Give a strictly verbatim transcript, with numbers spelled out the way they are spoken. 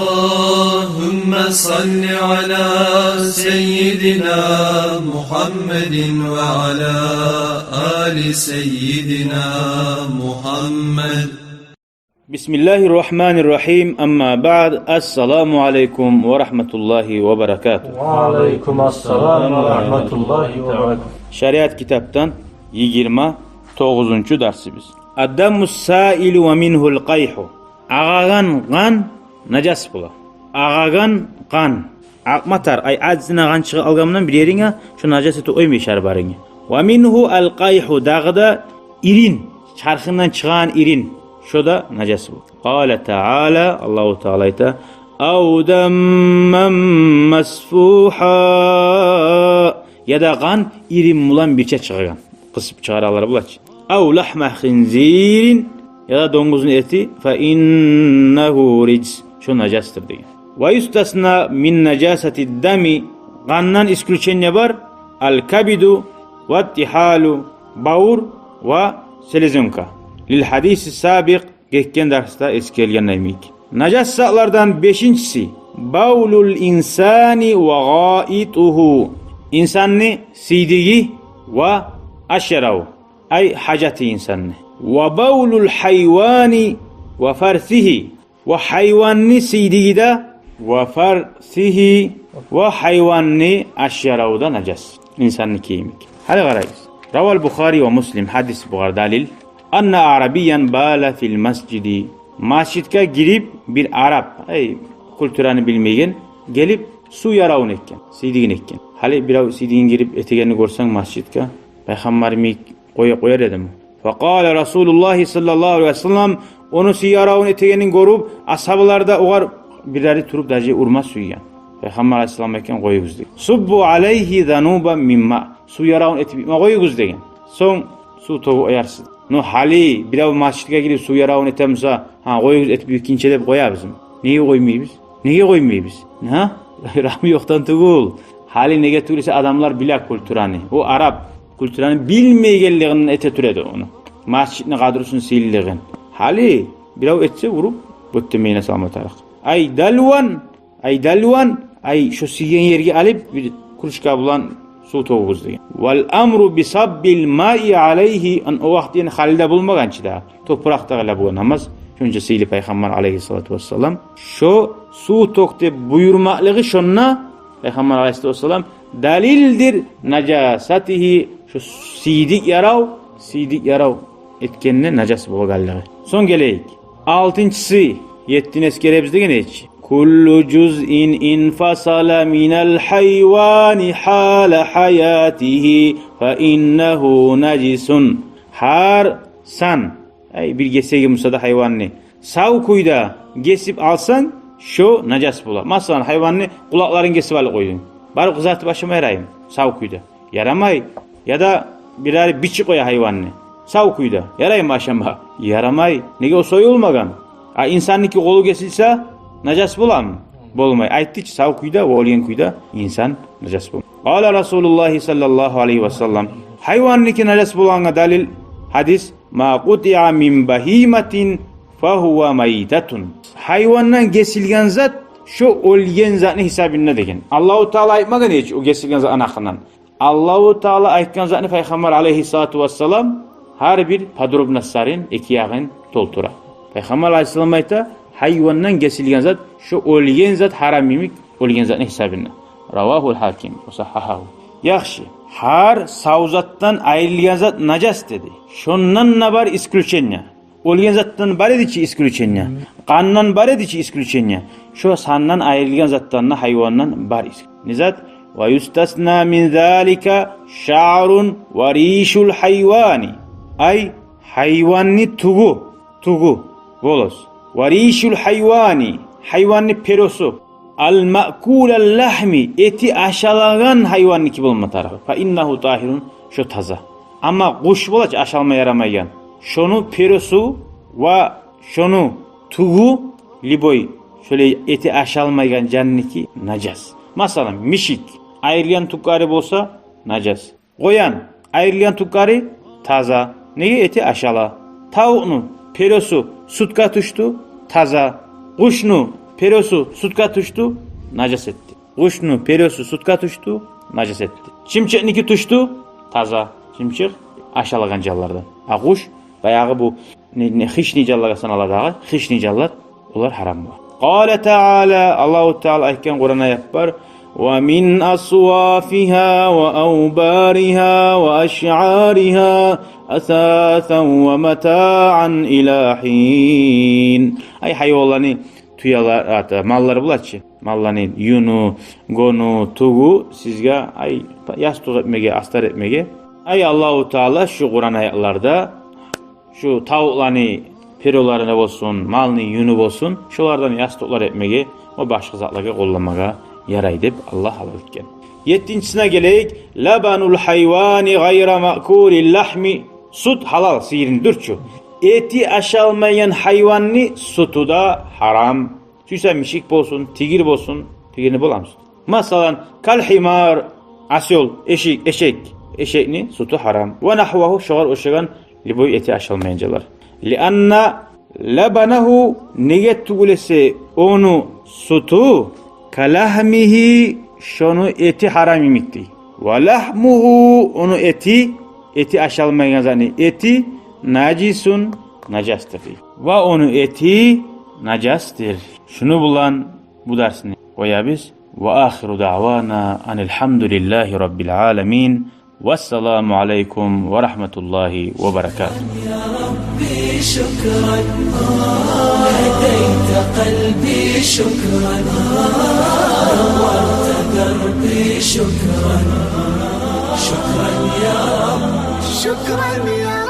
اللهم صل على سيدنا محمد وعلى آل سيدنا محمد. بسم الله الرحمن الرحيم. أما بعد. السلام عليكم ورحمة الله وبركاته. وعليكم السلام ورحمة الله وبركاته. Шариат китапдан йигирма тогъузунчу дарсыбыз. الدم السائل ومنه القيح. Агъагъан къан нажас бола. Агъагъан къан. Акъма тар, ай, аззына къан чыгъып алгъан булан бир еринге, шо нажас этип къоймай шар барынгны. ومنه القيح, дагъы да ирин, чархындан чыгъагъан ирин, шо да нажас бола. قال تعالى, Аллагьу Таала айта: أو دما مسفوحا. Яда къан ирин булан бирче чыгъагъан. Къысып чыгъаралар булачы. أو لحم خنزير, яда донгузну эти, فإنه رجس, шо нажасдыр деген. ويستثنى من نجاسة الدم, къандан исключение бар, الكبد والطحال, бавур ва селезенка. للحديث السابق, гетген дарсда эсгерилген йимик. Нажас затлардан бешинчиси: بول الإنسان وغائطه, инсанны сийдиги ва ашъяраву, ай, гьажаты инсанны. وبول الحيوان وفرثه, ва гьайванны сийдиги де, وفرثه, ва гьайванны ашъяраву да нажас инсанныки йимик. Гьали къарайбыз. رواه البخاري ومسلم, гьадис бугъар далил. أن أعرابيا بال في المسجد. Межитге гирип бир араб, ай, культураны билмейген, гелип сув яравун этген, сийдигин этген. Гьали бирев сийдигин гирип этегенни гёрсенг межитге, пайхаммар йимик къоя, къояр эдими? فقال رسول الله صلى الله عليه وسلم, ону сув яравун этегенин гёрюп, асгьабалар да огъар бирлери туруп даже урма сюйген. Пайхаммар алайгьиссалам айтгъан: «Къоюгъуз», — деген. «صبوا عليه ذنوبا من ماء». Сув яравун этип битме къоюгъуз деген. Сонг сув тёгюп къоярсыз. Но гьали бирев межитге гирип сув яравун этемиса, гьа, къоюгъуз этип битгинче деп къоябызмы? Неге къоймайбыз? Неге къоймайбыз? Гьа? Рагьму ёкъдан тюгюл. Гьали неге тюгюл эсе адамлар биле культураны. О араб культураны билмейгенлигинден эте тура эди ону. Межитни къадрусун, сыйлылыгъын. Гьали бирев этсе уруп, бёттемейине салма тарыкъ. Ай, دلوا, ай, دلوا, ай, шо сийген ерге алып, бир кружка булан сув тёгюгюз деген. والأمر بصب الماء عليه, ан о вакъти, яни, гьали де болмагъан чы да. Топуракъ да гьали болгъан намаз. Шонча сыйлы пайхаммар алайгьиссалату вассалам. Шо сув тёк деп буюрмакълыгъы шонда, пайхаммар алайгьиссалату вассалам, دليل دير نجاسته, шо сийдик ярав, сийдик ярав этгенде нажас болгъанлыгъы. Сонг гелейик. Алтынчысы, еттин эсгеребиз деген эч. كل جزء انفصل من الحيوان حال حياته فإنه نجس. Гьар сан, ай, бир гесеги буса да гьайванны сав кюйде гесип алсанг, шо нажас бола. Масала, гьайванны къулакъларын гесип алып къойдунг. Барып къызартып ашама яраймы? Сав кюйде. Ярамай. Яда бирери бичип къоя гьайванны. Сав кюйде. Яраймы ашама? Ярамай. Неге, о союлмагъан. А инсанныки къолу гесилсе, нажас боламы? Болмай. Айтды чы, сав кюйде ва оьлген кюйде инсан нажас болмай. قال رسول الله صلى الله عليه وسلم. Гьайванныки нажас болгъангъа далил гьадис: ما قطع من بهيمة فهو ميتة. Гьайвандан гесилген зат шо оьлген затны гьисабында деген. Аллагьу Таала айтмагъан эч о гесилген затны гьакъындан. Аллагьу Таала айтгъан затны пайхаммар алайгьиссалату вассалам гьар бир подробностларын, эки ягъын толтура. Пайхаммар алайгьиссалам айта: гьайвандан гесилген зат шо оьлген зат гьарам йимик, оьлген затны гьисабында. رواه الحاكم وصححه. Яхшы, гьар сав затдан айрылгъан зат нажас деди. Шондан да бар исключение. Оьлген затдан бар эди чи исключение. Къандан бар эди чи исключение. Шо сандан айрылгъан затдан да, гьайвандан бар ис-, не зат? ويستثنى من ذلك شعر وريش الحيوان. Ай, гьайванны тюгю, тюгю, волос. وريش الحيوان, гьайванны перосу. المأكول اللحم, эти ашалагъан гьайванныки болма тарыкъ. فإنه طاهر, шо таза. Амма къуш бола чы ашалма ярамайгъан. Шону перосу ва шону тюгю, любой, шолай эти ашалмайгъан жанныки нажас. Масала, мишик. Айрылгъан тюклери болса, нажас. Къоян, айрылгъан тюклери таза. Неге, эти ашала. Тавукъну перосу сутгъа тюшдю, таза. Къушну перёсу сутгъа тюшдю, нажас этди. Къушну перёсу сутгъа тюшдю, нажас этди. Чымчыкъники тюшдю, таза. Чымчыкъ ашалагъан жанлардан. А къуш, баягъы бу не, не, хищный жанлагъа санала дагъы, хищный жанлар, олар гьарам бола. Къала Таала, Аллагьу Таала айтгъан Къуран аят бар: «Ва мин асвафигьа ва авбаригьа ва ашъаригьа асасан ва матаан ила гьин». Ай, гьайванланы тюелер, ата, маллар булачы. Малланы юню, гёню, тюгю сизге, ай, ястукъ этмеге, астар этмеге. Ай, Аллагьу Таала шу Къуран аятларда шу тавукъланы перёларына болсун, малны юню болсун, шолардан ястукълар этмеге ва башгъа затлагъа къолламагъа ярай деп Аллагь гьалал этген. Еттинчисине гелейик. Лабанул гьайвани гъайра маъкулил лагьми. Сют гьалал сыйырны дюр чю. Эти ашалмайгъан гьайванны сютю де гьарам. Сюйсе мишик болсун, тигир болсун, тигирни боламы сют? Масала, кал гьимар, осёл, эшек, эшек, эшекни сютю гьарам. Ва нагьвагьу, шогъар ошагъан любой эти ашалмайгъан жанлар. Лианна лабанагьу, неге тюгюл эсе ону сютю, ка лагьмигьи, шону эти гьарам йимикди. Ва лагьмугьу, ону эти, эти ашалмайгъан затны эти, нажисун, нажасдыр дей. Ва ону эти нажасдыр. Шуну булан бу дарсны къоябыз. Ва ахиру даъвана анил гьамдулиллагьи раббил аламин. Вассаламу алайкум ва рагьматуллагьи ва баракатугь. يا ربي شكرا، هديت قلبي شكرا، نورت دربي شكرا، شكرا يا رب. شكرا يا